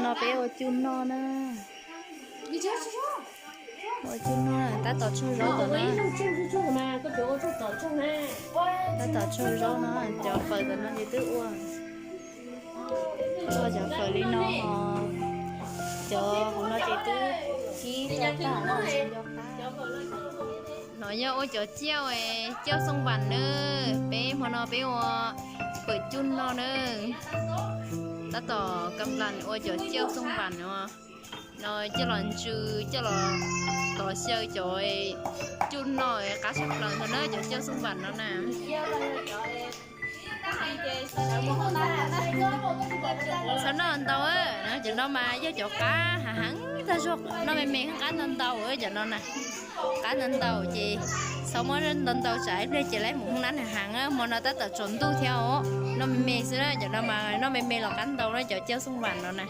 No peb ua cuj noj na. Ua cuj noj tab tom tsaug zaub tom na. Tab tom tsaug zaub no, cov fawm tom no ces twb ua, ua cov fawm li no, cov hauv no ces twb kib tau tag no, nco qab. No yog ua cov ciauj, ciauj xooj vam na. Peb hmo no peb ua fawm cuj noj na. Tab tom kam las ua cov ciauj xooj vam no. No coj los ntsw, coj los tov xyaw cov cuj noj qab tshaj plaws ntag na, cov ciauj xooj vam no na. Txhob noj ntau, cov no mas yog cov qab hav heev tag zog, noj me me qab ntau ntau cov no na. Qab ntau ntau ces txhob muab ntau ntau tsam ib pliag ces lawv mus hoob nab hav heev, hmo no tab tom tsaus ntuj thiab os. Noj me me xwb na, cov no mas noj me me los qab ntau na, cov ciauj xooj vam no na.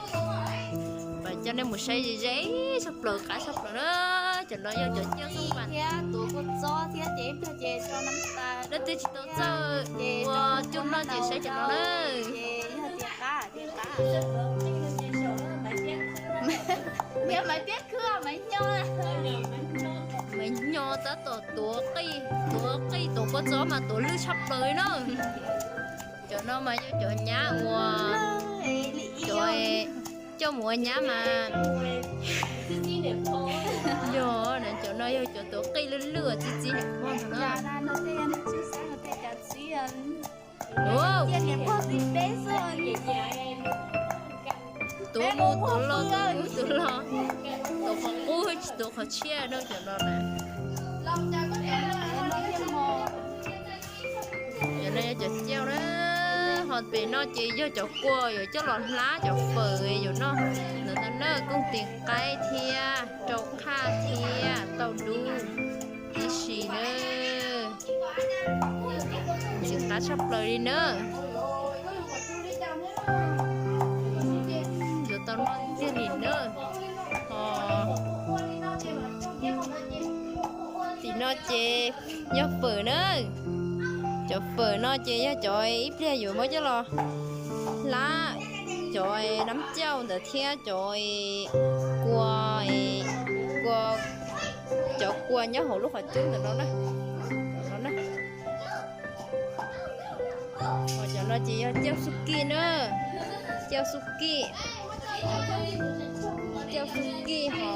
Coj nej mus saib ze ze tshaj plaws, qab tshaj plaws na. Cov no yog cov ciauj xooj vam thiab tuav kua txob thiab ces ib pliag ces tso nab tas. Leej twg tsis tau txawj ua cuj noj ces saib cov no na. Ces yog tias qab tias qab. Maiv Piab Khwb, Maiv Nyo, Maiv Nyo tab tom tuav qij, tuav qij tuav kua txob mas tuav lwj tshaj plaws li na. Cov no mas yog cov nyab uas, cov, coj mus ua nyab mas yog, cov no yog cov tuav qij lwj lwj txi txiv niam pog ntag na. Tuav mus tuav los, tuav mus tuav los, tuav qhov qub tsis tuav qhov tshiab no cov no na. Cov no yog cov ciauj na. Ho pem no ces yog cov kua yuav coj los hlab cov fawm yuav noj ntawd na. Kooj tis qaib thiab rau qhaj thiab tau dub ib si na. Ntxim qab tshaj plaws li na. Yuav tau noj tiag li na. Ho tim no ces yog fawm na. Cov fawm no ces yog cov ib pliag yuav muab coj los hlab cov nab cauj ntawd thiab cov kua, kua, cov kua nyob hauv lub qhov cub ntawm no na. Ho cov no ces yog ciauj xub kij na. Ciauj xub kij, ciauj xub kij ho,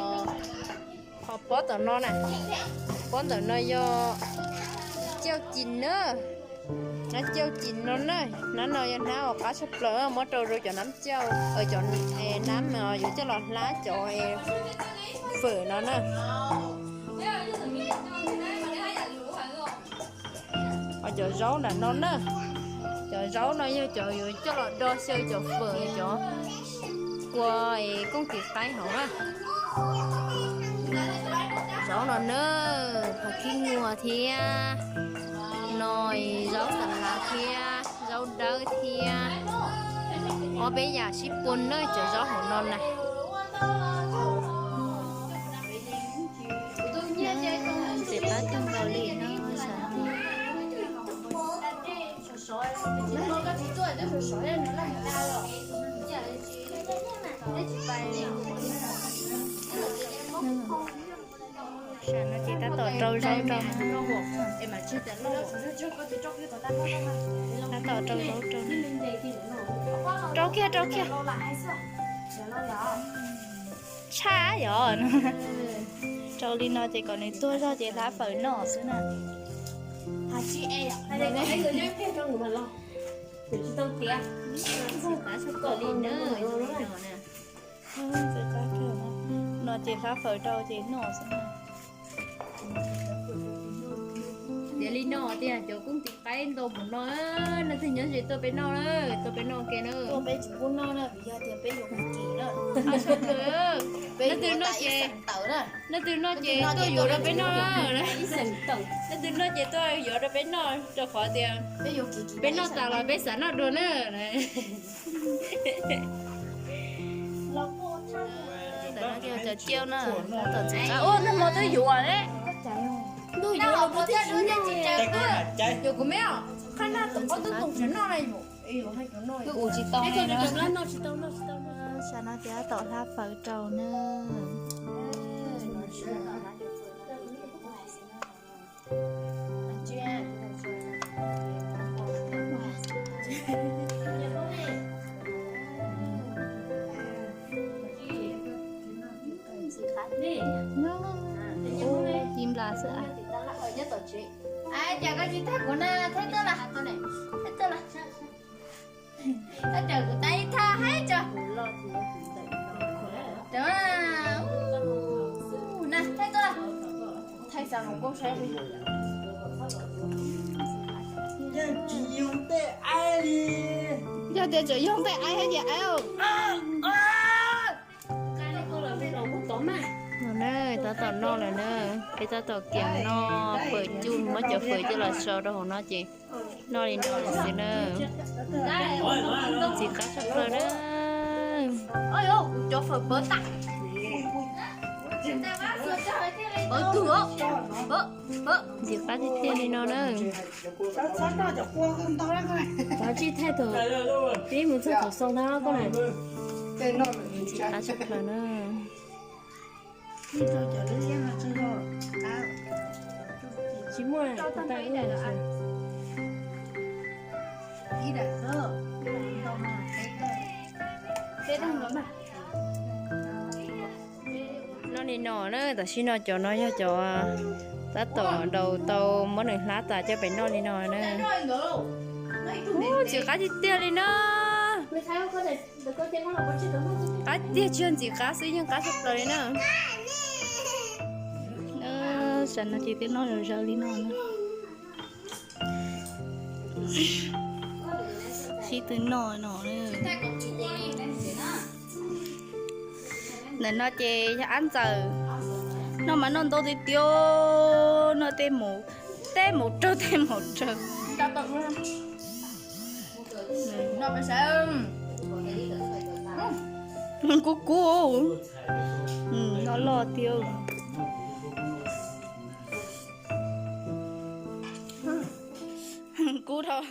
ho pob tom no na. Pob ntawm no yog ciauj cim na. Nab ciauj cim no na. Nab no yog nab uas qab tshaj plaws, muab rau rau cov nab cauj, cov nab yuav coj los hlab cov fawm no na. Ho cov zaub ntawm no na. Cov zaub no yog cov yuav coj los do xyaw cov fawm cov kua kooj tis qaib hauv na. Zaub no na, phom khib nyuas thiab, no zaub xas lav thiab zaub dawb thiab, ob peb yam sib pua na cov zaub hauv no na. Ntxim qab kawg nkaus li no. Sam no ces tab tom rau zaub rau. Tab tom rau zaub rau. Rau kiag, rau kiag. Tshaj yom. Rau li no ces kom nws tuag zog ces hlab fawm noj xwb na. No ces hlab fawm rau ces noj xwb na. Tias li no tias cov kooj tis qaib ntau mus no, leej twg nyob ze tuaj peb noj na, tuaj peb noj ke na. Tuaj peb tsis pub noj na, vim yog tias peb yuav kim na. Leej twg noj ces, leej twg noj ces tuaj yuav rau peb noj. Leej twg noj ces tuaj yuav rau peb noj, rau qhov tias peb noj tas los peb xav noj dua na. Ntawm no ces cov ciauj na, tab tom ntxim qab. Ua, nag hmo twb yuav lawm. Ntuj yuav los puas thiaj yuav noj. Yuav kuv me os, qhab nag tom qab tub toom tsev noj na yus. Twb ua tsis tau. Tsam no ces tab tom hlab fawm rau na. Ib nplas xwb. Cas koj tsis thaij kuv na, thaij tuaj las, thaij tuaj las. Koj cawm kuv tab ib thaj haib tso. Na, thaij tuaj las. Thaij xav mus koj saib. Yog tias tseem yog tej aib thiab ces aib. No na, tab tom noj lawm na. Peb tab tom kiag noj fawm cub, muab cov fawm coj los sau rau hauv no ces noj li no lawm xwb na. Ntxim qab tshaj plaws na. Ntxim qab tiag tiag li no na. Tsis thaij thaum pib mus txog thaum xaus ntag koj na. Ntxim qab tshaj plaws na. Tsis muaj tus tais ub. Noj li no na, tam sim no cov no yog cov tab tom ntaus tau, muab nws hlab tas coj pem noj li no na. Ntxim qab tiag tiag li na. Qab tiag, tsis yog ntxim qab xwb, yeej qab tshaj plaws li na. Tam no ces twb noj zom zaws li no na. Sib tw noj no. Ntawm no ces yog Ab Ntxawm, noj mas noj ntau tiag tiag, noj tej mus, tej mus raug tej mus raug. Kub kub, noj loj tiag. Kub dhau.